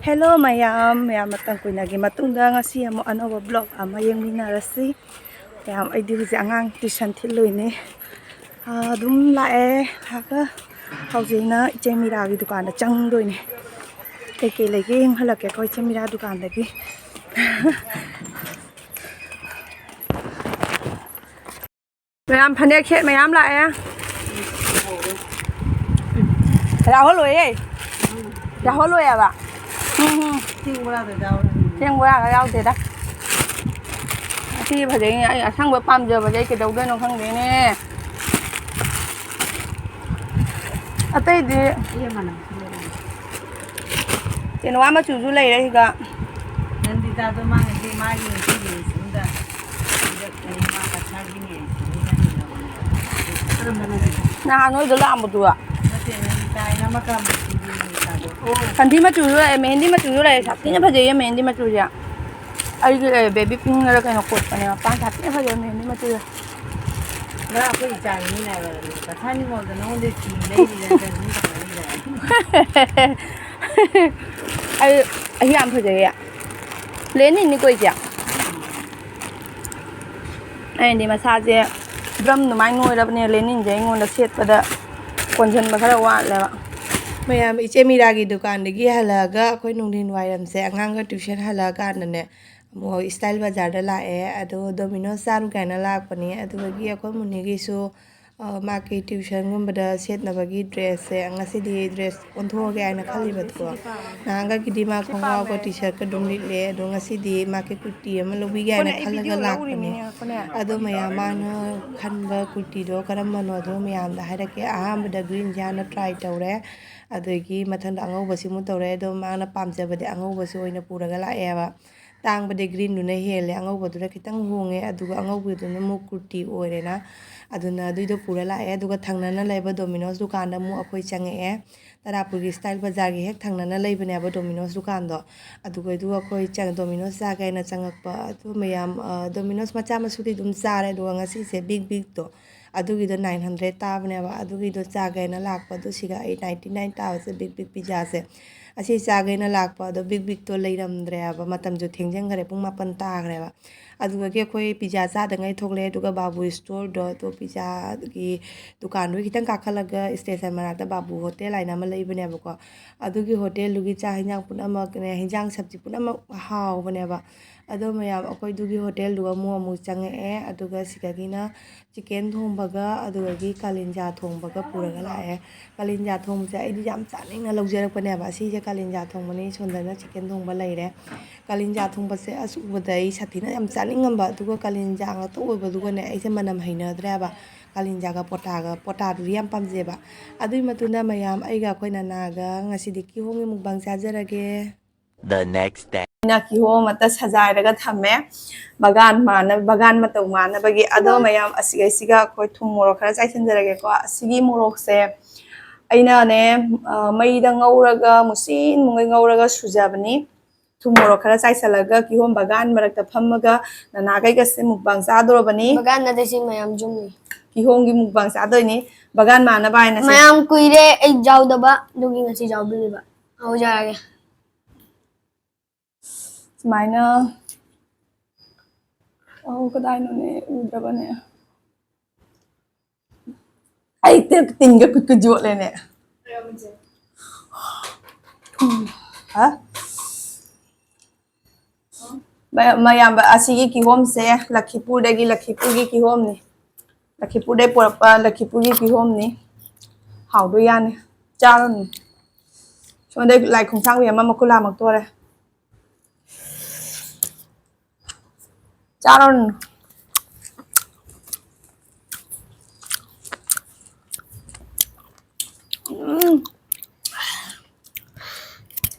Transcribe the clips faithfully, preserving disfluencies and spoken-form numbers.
Hello ꯃꯌꯥꯝ, ꯃꯌꯥꯝ ꯃꯇꯝ ꯀꯨꯏꯅꯒꯤ ꯃꯇꯨꯡꯗ ꯉꯁꯤ ꯑꯃꯨꯛ ꯑꯅꯧꯕ vlog ꯑꯃ ꯌꯦꯡꯃꯤꯟꯅꯔꯁꯤ꯫ ꯃꯌꯥꯝ, ꯑꯩꯗꯤ ꯍꯧꯖꯤꯛ ꯑꯉꯥꯡ tuition ꯊꯤꯜꯂꯨꯏꯅꯦ꯫ ꯑꯥ, ꯑꯗꯨꯝ ꯂꯥꯛꯑꯦ꯫ ꯂꯥꯛꯑꯒ ꯍꯧꯖꯤꯛꯅ ꯏꯆꯦ ꯃꯤꯔꯥꯒꯤ ꯗꯨꯀꯥꯟꯗ ꯆꯪꯗꯣꯏꯅꯦ꯫ ꯀꯩꯀꯩ ꯂꯩꯒꯦ ꯌꯦꯡꯍꯜꯂꯛꯀꯦꯀꯣ ꯏꯆꯦ ꯃꯤꯔꯥ ꯗꯨꯀꯥꯟꯗꯒꯤ꯫ ꯃꯌꯥꯝ ꯐꯅꯦꯛ ꯁꯦꯠ ꯃꯌꯥꯝ ꯂꯥꯛꯑꯦ꯫ ꯔꯥꯍꯨꯜ ꯂꯣꯏꯌꯦ꯫ ꯔꯥꯍꯨꯜ ꯂꯣꯏꯌꯦꯕ꯫ ꯎꯝ, ꯎꯝ꯫ ꯆꯦꯡ ꯕꯣꯔꯥꯒ ꯌꯥꯎꯗꯦꯗ꯫ ꯑꯁꯤ ꯐꯖꯩꯅꯦ꯫ ꯑꯩ ꯑꯁꯪꯕ ꯄꯥꯝꯖꯕꯁꯦ ꯑꯩ ꯀꯩꯗꯧꯗꯣꯏꯅꯣ ꯈꯪꯗꯦꯅꯦ꯫ ꯑꯇꯩꯗꯤ ꯀꯩꯅꯣ ꯃꯆꯨꯁꯨ ꯂꯩꯔꯦ ꯁꯤꯗ꯫ ꯅꯟꯗꯤꯇꯥꯗꯣ ꯃꯥ ꯉꯁꯤ ꯃꯥꯒꯤ ꯉꯁꯤꯒꯤ ꯁꯤꯝꯗ ꯄꯤꯔꯛꯄꯅꯤ, ꯃꯥ ꯀꯊꯥꯒꯤꯅꯦ꯫ ꯅꯍꯥꯟ ꯅꯣꯏꯗ ꯂꯥꯛꯑꯝꯕꯗꯨꯔꯣ? ꯅꯠꯇꯦ, ꯅꯟꯗꯤꯇꯥ ꯍꯥꯏꯅ ꯑꯃ ꯀꯥꯝꯕ ꯅꯟꯗꯤꯇꯥꯗꯣ꯫ ꯁꯟꯊꯤ ꯃꯆꯨꯁꯨ ꯂꯩꯔꯦ, ꯃꯦꯍꯦꯟꯗꯤ ꯃꯆꯨꯁꯨ ꯂꯩꯔꯦ, ꯁꯥꯊꯤꯅ ꯐꯖꯩꯌꯦ ꯃꯦꯍꯦꯟꯗꯤ ꯃꯆꯨꯁꯦ꯫ ꯑꯩꯒꯤ ꯂꯩꯔꯦ, baby pinkꯅꯔ ꯀꯩꯅꯣ ꯀꯣꯠꯄꯅꯦ, ꯃꯄꯥꯟ ꯁꯥꯊꯤꯅ ꯐꯖꯩ ꯃꯦꯍꯦꯟꯗꯤ ꯃꯆꯨꯁꯦ꯫ ꯉꯔꯥꯡ ꯑꯩꯈꯣꯏ ꯏꯆꯥꯒꯤ ꯃꯤ ꯉꯥꯏꯕ ꯀꯊꯥ ꯅꯤꯉꯣꯜꯗ ꯅꯉꯣꯟꯗ ꯐꯤ ꯂꯩꯔꯤꯔꯥ ꯀꯩꯅꯣꯝ ꯇꯧꯔꯤꯔꯥ? ꯑꯩ, ꯑꯩ ꯌꯥꯝ ꯐꯖꯩꯌꯦ꯫ ꯂꯦꯅꯤꯟꯅꯤꯀꯣ ꯏꯆꯦ? ꯑꯩꯅꯗꯤ ꯃꯁꯥꯁꯦ drum ꯑꯗꯨꯃꯥꯏꯅ ꯅꯣꯏꯔꯕꯅꯦ, ꯂꯦꯅꯤꯟꯁꯦ ꯑꯩꯉꯣꯟꯗ ꯁꯦꯠꯄꯗ ꯀꯣꯟꯁꯤꯟꯕ ꯈꯔ ꯋꯥꯠꯂꯦꯕ꯫ ꯃꯌꯥꯝ, ꯏꯆꯦ ꯃꯤꯔꯥꯒꯤ ꯗꯨꯀꯥꯟꯗꯒꯤ ꯍꯜꯂꯛꯑꯒ ꯑꯩꯈꯣꯏ ꯅꯨꯡꯊꯤꯟ ꯋꯥꯏꯔꯝꯁꯦ ꯑꯉꯥꯡꯒ tuition ꯍꯜꯂꯛꯑꯀꯥꯟꯗꯅꯦ, ꯑꯃꯨꯛ Style Bazaarꯗ ꯂꯥꯛꯑꯦ꯫ ꯑꯗꯣ Domino's ꯆꯥꯔꯨ ꯀꯥꯏꯅ ꯂꯥꯛꯄꯅꯦ꯫ ꯑꯗꯨꯗꯒꯤ ꯑꯩꯈꯣꯏ ꯃꯨꯅꯤꯒꯤꯁꯨ ꯑ, ꯃꯥꯒꯤ tuitionꯒꯨꯝꯕꯗ ꯁꯦꯠꯅꯕꯒꯤ dressꯁꯦ, ꯉꯁꯤꯗꯤ dress ꯑꯣꯟꯊꯣꯛꯑꯒꯦ ꯍꯥꯏꯅ ꯈꯜꯂꯤꯕꯀꯣ꯫ ꯅꯍꯥꯟꯒꯩꯗꯤ ꯃꯥ ꯈꯣꯡꯒ꯭ꯔꯥꯎꯒ T-shirtꯀ ꯑꯗꯨꯝ ꯂꯤꯠꯂꯦ, ꯑꯗꯣ ꯉꯁꯤꯗꯤ ꯃꯥꯒꯤ ꯀꯨꯔꯇꯤ ꯑꯃ ꯂꯧꯕꯤꯒꯦ ꯍꯥꯏꯅ ꯈꯜꯂꯒ ꯂꯥꯛꯄꯅꯦ꯫ ꯑꯗꯣ ꯃꯌꯥꯝ, ꯃꯥꯅ ꯈꯟꯕ ꯀꯨꯔꯇꯤꯗꯣ ꯀꯔꯝꯕꯅꯣꯗꯣ ꯃꯌꯥꯝꯗ ꯍꯥꯏꯔꯛꯀꯦ꯫ ꯑꯍꯥꯟꯕꯗ greenꯁꯦ ꯍꯥꯟꯅ try ꯇꯧꯔꯦ, ꯑꯗꯒꯤ ꯃꯊꯪꯗ ꯑꯉꯧꯕꯁꯤꯃꯨꯛ ꯇꯧꯔꯦ꯫ ꯑꯗꯣ ꯃꯥꯅ ꯄꯥꯝꯖꯕꯗꯤ ꯑꯉꯧꯕꯁꯦ ꯑꯣꯏꯅ ꯄꯨꯔꯒ ꯂꯥꯛꯑꯦꯕ꯫ ꯇꯥꯡꯕꯗꯤ greenꯗꯨꯅ ꯍꯦꯜꯂꯦ, ꯑꯉꯧꯕꯗꯨꯅ ꯈꯤꯇꯪ ꯍꯣꯡꯉꯦ, ꯑꯗꯨꯒ ꯑꯉꯧꯕꯗꯨꯅ ꯑꯃꯨꯛ ꯀꯨꯔꯇꯤ ꯑꯣꯏꯔꯦꯅ꯫ ꯑꯗꯨꯅ ꯑꯗꯨꯏꯗꯣ ꯄꯨꯔ ꯂꯥꯛꯑꯦ꯫ ꯑꯗꯨꯒ ꯊꯪꯅꯅ ꯂꯩꯕ Domino's ꯗꯨꯀꯥꯟꯗ ꯑꯃꯨꯛ ꯑꯩꯈꯣꯏ ꯆꯪꯉꯛꯑꯦ꯫ ꯇꯔꯥꯄꯨꯔꯒꯤ Style Bazaarꯒꯤ ꯍꯦꯛ ꯊꯪꯅꯅ ꯂꯩꯕꯅꯦꯕ Domino's ꯗꯨꯀꯥꯟꯗꯣ꯫ ꯑꯗꯨꯒ ꯑꯗꯨ ꯑꯩꯈꯣꯏ ꯆꯪ-, Domino's ꯆꯥꯒꯦꯅ ꯆꯪꯉꯛꯄ꯫ ꯑꯗꯨ ꯃꯌꯥꯝ, ꯑ, Domino's ꯃꯆꯥ ꯃꯁꯨꯗꯤ ꯑꯗꯨꯝ ꯆꯥꯔꯦ, ꯑꯗꯨꯒ ꯉꯁꯤꯁꯦ Big Bigꯇꯣ, ꯑꯗꯨꯒꯤꯗꯣ ꯅꯥꯏꯟ ꯍꯟꯗ꯭ꯔꯦꯠ ꯇꯥꯕꯅꯦꯕ꯫ ꯑꯗꯨꯒꯤꯗꯣ ꯆꯥꯒꯦꯅ ꯂꯥꯛꯄ, ꯑꯗꯨ ꯁꯤꯒ ꯑꯩꯠ ꯅꯥꯏꯟꯇꯤ ꯅꯥꯏꯟ ꯇꯥꯕꯁꯦ ꯕꯤꯛ ꯕꯤꯛ ꯄꯤꯖꯥꯁꯦ꯫ ꯑꯁꯤ ꯆꯥꯒꯦꯅ ꯂꯥꯛꯄ ꯑꯗꯣ ꯕꯤꯛ ꯕꯤꯛꯇꯣ ꯂꯩꯔꯝꯗ꯭ꯔꯦꯕ, ꯃꯇꯝꯁꯨ ꯊꯦꯡꯖꯤꯟꯈ꯭ꯔꯦ, ꯄꯨꯡ ꯃꯥꯄꯟ ꯇꯥꯈ꯭ꯔꯦꯕ꯫ ꯑꯗꯨꯗꯒꯤ ꯑꯩꯈꯣꯏ ꯄꯤꯖꯥ ꯆꯥꯗꯉꯩ ꯊꯣꯛꯂꯛꯑꯦ, ꯑꯗꯨꯒ ꯕꯥꯕꯨ ꯏꯁꯇꯣꯔꯗꯣ, ꯑꯗꯣ ꯄꯤꯖꯥꯒꯤ ꯗꯨꯀꯥꯟꯗꯨꯒꯤ ꯈꯤꯇꯪ ꯀꯥꯈꯠꯂꯒ ꯏꯁꯇꯦꯁꯟ ꯃꯅꯥꯛꯇ ꯕꯥꯕꯨ ꯍꯣꯇꯦꯜ ꯍꯥꯏꯅ ꯑꯃ ꯂꯩꯕꯅꯦꯕꯀꯣ꯫ ꯑꯗꯨꯒꯤ ꯍꯣꯇꯦꯜꯗꯨꯒꯤ ꯆꯥꯛ ꯍꯤꯟꯖꯥꯡ ꯄꯨꯝꯅꯃꯛꯅꯦ, ꯍꯤꯟꯖꯥꯡ ꯁꯕꯖꯤ ꯄꯨꯝꯅꯃꯛ ꯍꯥꯎꯕꯅꯦꯕ꯫ ꯑꯗꯣ ꯃꯌꯥꯝ ꯑꯩꯈꯣꯏꯗꯨꯒꯤ ꯍꯣꯇꯦꯜꯗꯨꯒ ꯑꯃꯨꯛ ꯑꯃꯨꯛ ꯆꯪꯉꯛꯑꯦ, ꯑꯗꯨꯒ ꯁꯤꯗꯒꯤꯅ ꯆꯤꯀꯦꯟ ꯊꯣꯡꯕꯒ ꯑꯗꯨꯗꯒꯤ ꯀꯥꯂꯦꯟꯖꯥ ꯊꯣꯡꯕꯒ ꯄꯨꯔꯒ ꯂꯥꯛꯑꯦ꯫ ꯀꯥꯂꯦꯟꯖꯥ ꯊꯣꯡꯕꯁꯦ ꯑꯩꯗꯤ ꯌꯥꯝ ꯆꯥꯅꯤꯡꯅ ꯂꯧꯖꯔꯛꯄꯅꯦꯕ꯫ ꯑꯁꯤꯁꯦ ꯀꯥꯂꯦꯟꯖꯥ ꯊꯣꯡꯕꯅꯤ, ꯁꯣꯝꯗꯅ ꯆꯤꯀꯦꯟ ꯊꯣꯡꯕ ꯂꯩꯔꯦ꯫ ꯀꯥꯂꯦꯟꯖꯥ ꯊꯣꯡꯕꯁꯦ ꯑꯁ ꯎꯕꯗ ꯑꯩ ꯁꯥꯊꯤꯅ ꯌꯥꯝ ꯆꯥꯅꯤꯡꯉꯝꯕ, ꯑꯗꯨꯒ ꯀꯥꯂꯦꯟꯖꯥ ꯉꯥꯛꯇ ꯑꯣꯏꯕꯗꯨꯒꯅꯦ ꯑꯩꯁꯦ ꯃꯅꯝ ꯍꯩꯅꯗ꯭ꯔꯦꯕ꯫ ꯀꯥꯂꯦꯟꯖꯥꯒ ꯄꯣꯇꯥꯒ, ꯄꯣꯇꯥꯗꯨꯗꯤ ꯌꯥꯝ ꯄꯥꯝꯖꯩꯕ꯫ ꯑꯗꯨꯒꯤ ꯃꯇꯨꯡꯗ ꯃꯌꯥꯝ ꯑꯩꯒ ꯑꯩꯈꯣꯏ ꯅꯅꯥꯒ ꯉꯁꯤꯗꯤ ꯀꯤꯍꯣꯝꯒꯤ ꯃꯨꯛꯕꯥꯡ ꯆꯥꯖꯔꯒꯦ꯫ The next day. ꯑꯩꯅ ꯀꯤꯍꯣꯝ ꯑꯃꯠꯇ ꯁꯖꯥꯏꯔꯒ ꯊꯝꯃꯦ, ꯕꯒꯥꯟ ꯃꯥꯟꯅ-, ꯕꯒꯥꯟ ꯃꯇꯧ ꯃꯥꯟꯅꯕꯒꯤ꯫ ꯑꯗꯣ ꯃꯌꯥꯝ ꯑꯁꯤꯒꯩꯁꯤꯒ ꯑꯩꯈꯣꯏ ꯊꯨꯝ ꯃꯣꯔꯣꯛ ꯈꯔ ꯆꯥꯏꯁꯤꯟꯖꯔꯒꯦꯀꯣ꯫ ꯑꯁꯤꯒꯤ ꯃꯣꯔꯣꯛꯁꯦ ꯑꯩꯅꯅꯦ, ꯑ, ꯃꯩꯗ ꯉꯧꯔꯒ, ꯃꯨꯁꯤꯟ ꯃꯨꯉꯩ ꯉꯧꯔꯒ ꯁꯨꯖꯕꯅꯤ꯫ ꯊꯨꯝ ꯃꯣꯔꯣꯛ ꯈꯔ ꯆꯥꯏꯁꯤꯜꯂꯒ ꯀꯤꯍꯣꯝ ꯕꯒꯥꯟ ꯃꯔꯛꯇ ꯐꯝꯃꯒ ꯅꯅꯥꯈꯩꯒꯁꯦ ꯃꯨꯛꯕꯥꯡ ꯆꯥꯗꯣꯔꯕꯅꯤ꯫ ꯕꯒꯥꯟ ꯅꯠꯇꯦ, ꯁꯤ ꯃꯌꯥꯝ ꯌꯨꯝꯅꯤ꯫ ꯀꯤꯍꯣꯝꯒꯤ ꯃꯨꯛꯕꯥꯡ ꯆꯥꯗꯣꯏꯅꯤ, ꯕꯒꯥꯟ ꯃꯥꯟꯅꯕ ꯍꯥꯏꯅꯁꯦ꯫ ꯃꯌꯥꯝ ꯀꯨꯏꯔꯦ ꯑꯩ ꯌꯥꯎꯗꯕ, ꯑꯗꯨꯒꯤ ꯉꯁꯤ ꯌꯥꯎꯗꯣꯔꯤꯕ꯫ ꯍꯧꯖꯔꯒꯦ꯫ ꯁꯨꯃꯥꯏꯅ, ꯑꯧ, ꯀꯗꯥꯏꯅꯣꯅꯦ? ꯎꯗ꯭ꯔꯕꯅꯦ꯫ ꯑꯩ ꯇꯤꯟ-, ꯇꯤꯟꯒ ꯈꯨꯠꯀ ꯌꯣꯠꯂꯦꯅꯦ꯫ ꯍꯥ? ꯃꯌꯥꯝꯕ, ꯑꯁꯤꯒꯤ ꯀꯤꯍꯣꯝꯁꯦ ꯂꯈꯤꯄꯨꯔꯗꯒꯤ, ꯂꯈꯤꯄꯨꯔꯒꯤ ꯀꯤꯍꯣꯝꯅꯤ꯫ ꯂꯈꯤꯄꯨꯔꯗꯒꯤ ꯄꯨꯔꯛꯄ ꯂꯈꯤꯄꯨꯔꯒꯤ ꯀꯤꯍꯣꯝꯅꯤ꯫ ꯍꯥꯎꯗꯣꯏ ꯌꯥꯅꯤ꯫ ꯆꯥꯔꯨꯅꯤ꯫ ꯁꯣꯝꯗ ꯂꯥꯏ ꯈꯣꯡꯁꯥꯡꯕꯤ ꯑꯃ ꯃꯈꯨꯠ ꯂꯥꯝꯃꯛꯇꯣꯔꯦ꯫ ꯆꯥꯔꯣ꯫ ꯎꯝ꯫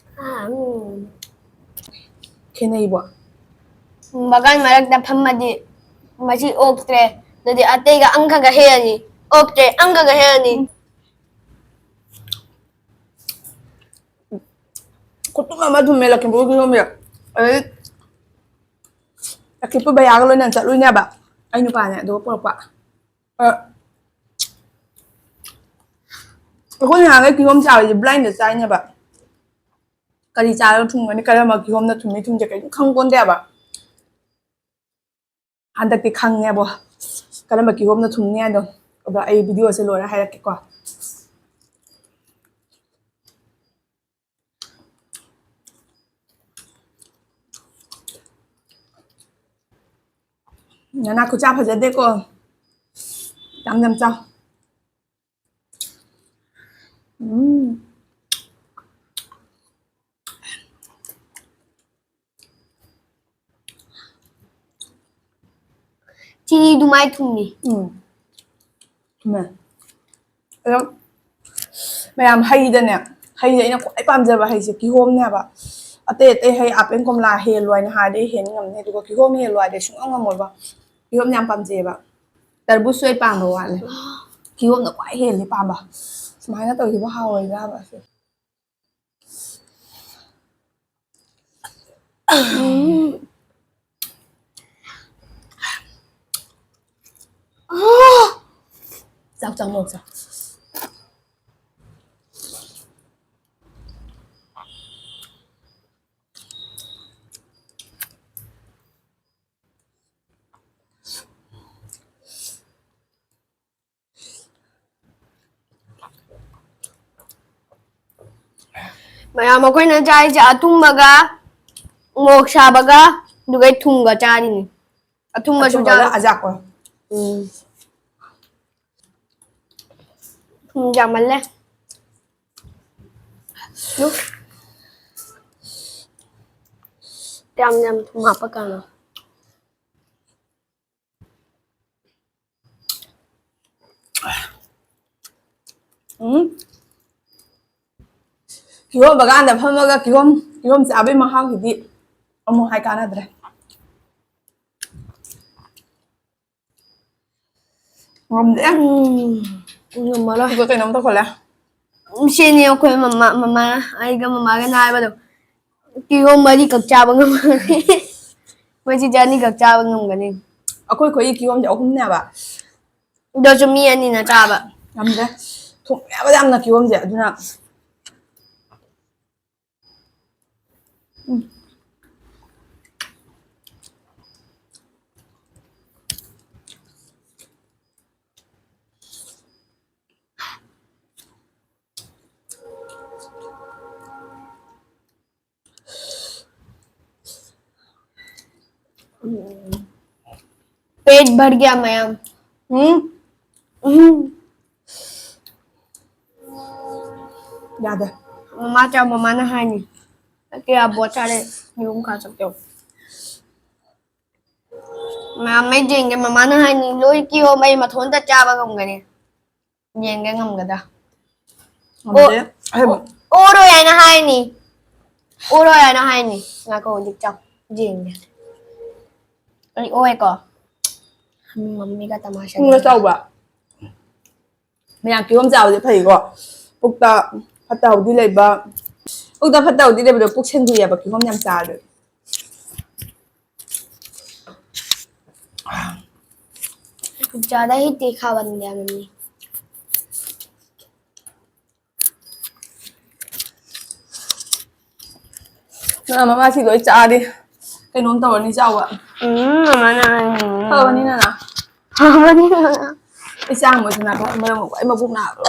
ꯈꯦꯠꯅꯩꯕꯣ? ꯕꯒꯥꯟ ꯃꯔꯛꯇ ꯐꯝꯃꯗꯤ ꯃꯁꯤ ꯑꯣꯛꯇ꯭ꯔꯦ꯫ ꯑꯗꯨꯗꯤ ꯑꯇꯩꯒ ꯑꯪꯈꯒ ꯍꯦꯛꯑꯅꯤ꯫ ꯑꯣꯛꯇ꯭ꯔꯦ, ꯑꯪꯈꯒ ꯍꯦꯛꯑꯅꯤ꯫ ꯎꯝ꯫ ꯈꯨꯇꯨꯝ ꯑꯃ ꯊꯨꯝꯃꯦ ꯂꯈꯤꯄꯨꯔ ꯀꯤꯍꯣꯝꯁꯦ꯫ ꯑꯗꯩ ꯂꯈꯤꯄꯨꯔ ꯕꯌꯥꯒ ꯂꯣꯏꯅ ꯆꯠꯂꯨꯏꯅꯦꯕ꯫ ꯑꯩ ꯅꯨꯄꯥꯅꯦ ꯑꯗꯨꯒ ꯄꯨꯔꯛꯄ꯫ ꯑ, ꯑꯩꯈꯣꯏ ꯅꯍꯥꯟꯒꯩ ꯀꯤꯍꯣꯝ ꯆꯥꯕꯁꯦ blind ꯆꯥꯏꯅꯦꯕ꯫ ꯀꯔꯤ ꯆꯥꯔꯒ ꯊꯨꯡꯒꯅꯤ, ꯀꯔꯝꯕ ꯀꯤꯍꯣꯝꯅ ꯊꯨꯝꯃꯤ ꯊꯨꯝꯗꯦ ꯀꯩꯝ ꯈꯪꯄꯣꯟꯇꯦꯕ꯫ ꯍꯟꯗꯛꯇꯤ ꯈꯪꯉꯦꯕꯣ, ꯀꯔꯝꯕ ꯀꯤꯍꯣꯝꯅ ꯊꯨꯝꯅꯤ ꯍꯥꯏꯗꯣ꯫ ꯑꯗꯣ ꯑꯩ video ꯁꯦ ꯂꯣꯏꯔ ꯍꯥꯏꯔꯛꯀꯦꯀꯣ꯫ ꯅꯅꯥ ꯈꯨꯠꯁꯥ ꯐꯖꯗꯦꯀꯣ꯫ ꯌꯥꯝ ꯌꯥꯝ ꯆꯥꯎ꯫ ꯎꯝ꯫ ꯆꯤꯅꯤꯗꯨꯃꯥꯏ ꯊꯨꯝꯃꯤ꯫ ꯎꯝ꯫ ꯊꯨꯝꯃꯦ꯫ ꯑꯗꯣ ꯃꯌꯥꯝ ꯍꯩꯗꯅꯦ, ꯍꯩꯁꯦ ꯑꯩꯅ ꯈ꯭ꯋꯥꯏ ꯄꯥꯝꯖꯕ ꯍꯩꯁꯦ ꯀꯤꯍꯣꯝꯅꯦꯕ꯫ ꯑꯇꯩ ꯑꯇꯩ ꯍꯩ, apple, ꯀꯣꯝꯂꯥ ꯍꯦꯜꯂꯣ ꯍꯥꯏꯅ ꯍꯥꯏꯔꯗꯤ ꯑꯩ ꯍꯦꯟ ꯉꯝꯅꯤ, ꯑꯗꯨꯒ ꯀꯤꯍꯣꯝ ꯍꯦꯜꯂꯣ ꯍꯥꯏꯔꯗꯤ ꯁꯨꯡꯉꯝ ꯉꯝꯃꯣꯏꯕ꯫ ꯀꯤꯍꯣꯝ ꯌꯥꯝ ꯄꯥꯝꯖꯩꯌꯦꯕ꯫ ꯇꯔꯕꯨꯖꯁꯨ ꯑꯩ ꯄꯥꯝꯕ ꯋꯥꯠꯂꯦ꯫ ꯀꯤꯍꯣꯝꯅ ꯈ꯭ꯋꯥꯏ ꯍꯦꯜꯂꯤ ꯄꯥꯝꯕ꯫ ꯁꯨꯃꯥꯏꯅ ꯇꯧꯈꯤꯕ ꯍꯥꯎꯔꯣꯏꯗ꯭ꯔꯕ ꯑꯁꯦ? ꯎꯝ꯫ ꯆꯥꯎ, ꯆꯥꯎ, ꯃꯣꯔꯣꯛ ꯆꯥꯎ꯫ ꯃꯌꯥꯝ ꯑꯩꯈꯣꯏꯅ ꯆꯥꯔꯤꯁꯦ ꯑꯊꯨꯝꯕꯒ, ꯃꯣꯔꯣꯛ ꯁꯥꯕꯒ, ꯑꯗꯨꯒ ꯊꯨꯝꯒ ꯆꯥꯔꯤꯅꯤ꯫ ꯑꯊꯨꯝꯕꯁꯨ ꯑꯊꯨꯝꯕꯒ ꯆꯥ-, ꯑꯖꯥꯛꯄ꯫ ꯎꯝ꯫ ꯊꯨꯝ ꯌꯥꯝꯃꯜꯂꯦ꯫ ꯌꯥꯝ ꯌꯥꯝ ꯊꯨꯝ ꯍꯥꯞꯄꯛꯀꯅꯣ꯫ ꯎꯝ꯫ ꯀꯤꯍꯣꯝ ꯕꯒꯥꯟꯗ ꯐꯝꯃꯒ ꯀꯤꯍꯣꯝ, ꯀꯤꯍꯣꯝ ꯆꯥꯕꯩ ꯃꯍꯥꯎꯁꯤꯗꯤ ꯑꯃꯨꯛ ꯍꯥꯏ ꯀꯥꯟꯅꯗ꯭ꯔꯦ꯫ ꯉꯝꯗꯦ꯫ ꯎꯝ, ꯉꯝꯃꯔꯣꯏ꯫ ꯑꯗꯨꯒ ꯀꯩꯅꯣꯝ ꯇꯧꯈꯠꯂꯦ꯫ ꯎꯝ, ꯁꯤꯅꯤ ꯑꯩꯈꯣꯏ ꯃꯃꯥ, ꯃꯃꯥ, ꯑꯩꯒ ꯃꯃꯥꯒꯅ ꯍꯥꯏꯕꯗꯣ, "ꯀꯤꯍꯣꯝ ꯃꯔꯤꯈꯛ ꯆꯥꯕ ꯉꯝꯒꯅꯤ꯫ ꯃꯁꯤꯗꯤ ꯑꯅꯤꯈꯛ ꯆꯥꯕ ꯉꯝꯒꯅꯤ꯫" ꯑꯩꯈꯣꯏ ꯈꯣꯏꯒꯤ ꯀꯤꯍꯣꯝꯁꯦ ꯑꯍꯨꯝꯅꯦꯕ꯫ ꯑꯗꯨꯁꯨ ꯃꯤ ꯑꯅꯤꯅ ꯆꯥꯕ꯫ ꯉꯝꯗꯦ꯫ ꯊꯨꯝꯃꯦꯕ ꯌꯥꯝꯅ ꯀꯤꯍꯣꯝꯁꯦ, ꯑꯗꯨꯅ꯫ ꯎꯝ꯫ पेट भर गया मैम। हम्म। हम्म। याद है। मम्मा क्या, मम्मा ने खाई नहीं। कि आप बहुत सारे यूं खा सकते हो। ꯃꯌꯥꯝ ꯃꯩ ꯌꯦꯡꯒꯦ, ꯃꯃꯥꯅ ꯍꯥꯏꯅꯤ, "ꯂꯣꯏ ꯀꯤꯍꯣꯝ ꯑꯩ ꯃꯊꯣꯟꯇ ꯆꯥꯕ ꯉꯝꯒꯅꯤ?" ꯌꯦꯡꯒꯦ ꯉꯝꯒꯗ꯭ꯔꯥ? ꯉꯝꯗꯦ꯫ ꯑꯣ-, ꯑꯍꯦꯟꯕ꯫ ꯑꯣ-, ꯑꯣꯔꯣꯏ ꯍꯥꯏꯅ ꯍꯥꯏꯅꯤ꯫ ꯑꯣꯔꯣꯏ ꯍꯥꯏꯅ ꯍꯥꯏꯅꯤ꯫ ꯉꯥꯏꯈꯣ, ꯍꯧꯖꯤꯛ ꯆꯥꯎ-, ꯌꯦꯡꯒꯦ꯫ ꯑꯩ ꯑꯣꯏꯀꯣ꯫ ꯃꯝꯃꯤꯒ ꯇꯃꯥꯁꯥ ꯄꯨꯡꯅ ꯌꯦꯡꯒꯦ꯫ ꯆꯥꯎꯕ꯫ ꯃꯌꯥꯝ ꯀꯤꯍꯣꯝ ꯆꯥꯕꯁꯦ ꯐꯩꯀꯣ꯫ ꯄꯨꯛꯇ ꯐꯠꯇ ꯍꯥꯎꯗꯤ ꯂꯩꯕ, ꯄꯨꯛꯇ ꯐꯠꯇ ꯍꯥꯎꯗꯤ ꯂꯩꯕꯗꯣ ꯄꯨꯛ ꯁꯦꯡꯗꯣꯛꯑꯦꯕ ꯀꯤꯍꯣꯝ ꯌꯥꯝ ꯆꯥꯔꯗꯤ꯫ ज्यादा ही तीखा बन गया मम्मी। ꯅꯪ ꯃꯃꯥꯁꯤ ꯂꯣꯏ ꯆꯥꯔꯤ꯫ ꯀꯩꯅꯣꯝ ꯇꯧꯔꯅꯤ ꯆꯥꯎꯕ꯫ ꯎꯝ, ꯃꯃꯥꯅ ꯍꯥꯏꯅꯤ꯫ ꯐꯕꯅꯤ ꯅꯅꯥ꯫ ꯐꯕꯅꯤ ꯅꯅꯥ꯫ ꯑꯩ ꯆꯥꯡꯕꯁꯨ ꯅꯥꯕ ꯃꯔꯝ ꯑꯣꯏꯕ ꯑꯩ ꯃꯕꯨꯛ ꯅꯥꯕ꯫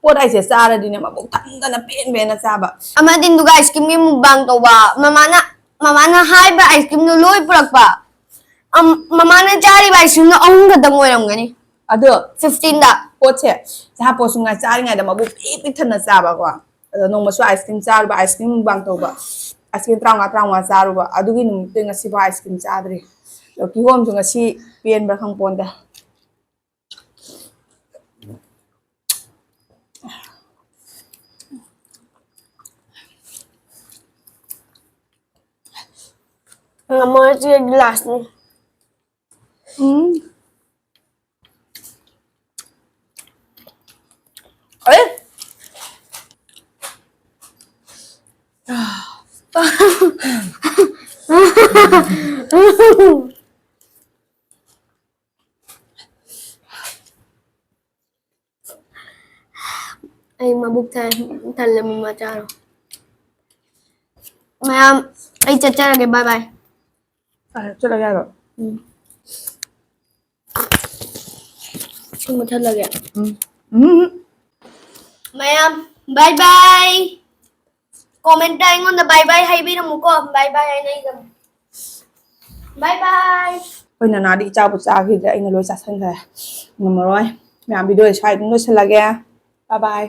ꯄꯣꯠ ꯍꯥꯏꯁꯦ ꯆꯥꯔꯗꯤꯅꯦ ꯃꯕꯨꯛ ꯊꯟꯗꯅ ꯄꯦꯟ ꯄꯦꯟꯅ ꯆꯥꯕ꯫ ꯑꯃꯗꯤꯟꯗꯨꯒ ice cream ꯒꯤ mukbang ꯇꯧꯕ꯫ ꯃꯃꯥꯅ, ꯃꯃꯥꯅ ꯍꯥꯏꯕ ice cream ꯗꯣ ꯂꯣꯏ ꯄꯨꯔꯛꯄ꯫ ꯑꯝ, ꯃꯃꯥꯅ ꯆꯥꯔꯤꯕ ice cream ꯗꯣ ꯑꯍꯨꯝ ꯈꯛꯇꯪ ꯑꯣꯏꯔꯝꯒꯅꯤ꯫ ꯑꯗꯣ fifteen ꯗ꯫ ꯄꯣꯠꯁꯦ, ꯁꯥ ꯄꯣꯠꯁꯨ ꯉꯥꯏ ꯆꯥꯔꯤꯉꯩꯗ ꯃꯕꯨꯛ ꯄꯤꯛ ꯄꯤꯛ ꯊꯟꯅ ꯆꯥꯕꯀꯣ꯫ ꯑꯗꯣ ꯅꯣꯡꯃꯁꯨ ice cream ꯆꯥꯔꯨꯕ, ice cream mukbang ꯇꯧꯕ꯫ Ice cream ꯇꯔꯥꯃꯉꯥ, ꯇꯔꯥꯃꯉꯥ ꯆꯥꯔꯨꯕ꯫ ꯑꯗꯨꯒꯤ ꯅꯨꯃꯤꯠꯇꯩ ꯉꯁꯤꯐꯥꯎ ice cream ꯆꯥꯗ꯭ꯔꯤ꯫ ꯑꯗꯣ ꯀꯤꯍꯣꯝꯁꯨ ꯉꯁꯤ ꯄꯦꯟꯕ꯭ꯔꯥ ꯈꯪꯄꯣꯟꯇꯦ꯫ ꯉꯝꯃꯔꯣꯏ, ꯁꯤ ꯑꯩꯒꯤ last ꯅꯤ꯫ ꯎꯝ꯫ ꯑꯦ! ꯊꯜꯂꯦ, ꯃꯃꯥ ꯆꯥꯔꯣ꯫ ꯃꯌꯥꯝ, ꯑꯩ ꯆꯠꯆꯔꯒꯦ, bye bye꯫ ꯆꯠꯂꯒꯦ ꯍꯥꯏꯔꯣ? ꯎꯝ꯫ ꯁꯤ ꯃꯨꯠꯊꯠꯂꯒꯦ꯫ ꯎꯝ ꯎꯝ ꯃꯌꯥꯝ, bye bye꯫ Comment ꯑꯩꯉꯣꯟꯗ bye bye ꯍꯥꯏꯕꯤꯔꯝꯃꯨꯀꯣ꯫ Bye bye ꯍꯥꯏꯅꯩꯗꯅ꯫ Bye bye꯫ ꯑꯩꯈꯣꯏ ꯅꯅꯥꯗꯤ ꯏꯆꯥꯕꯨ ꯆꯥꯈꯤꯗ꯭ꯔꯦ, ꯑꯩꯅ ꯂꯣꯏ ꯆꯥꯁꯤꯟꯈ꯭ꯔꯦ꯫ ꯉꯝꯃꯔꯣꯏ꯫ ꯃꯌꯥꯝ, video ꯁ꯭ꯋꯥꯏ ꯑꯗꯨꯝ ꯂꯣꯏꯁꯤꯜꯂꯒꯦ꯫ Bye bye꯫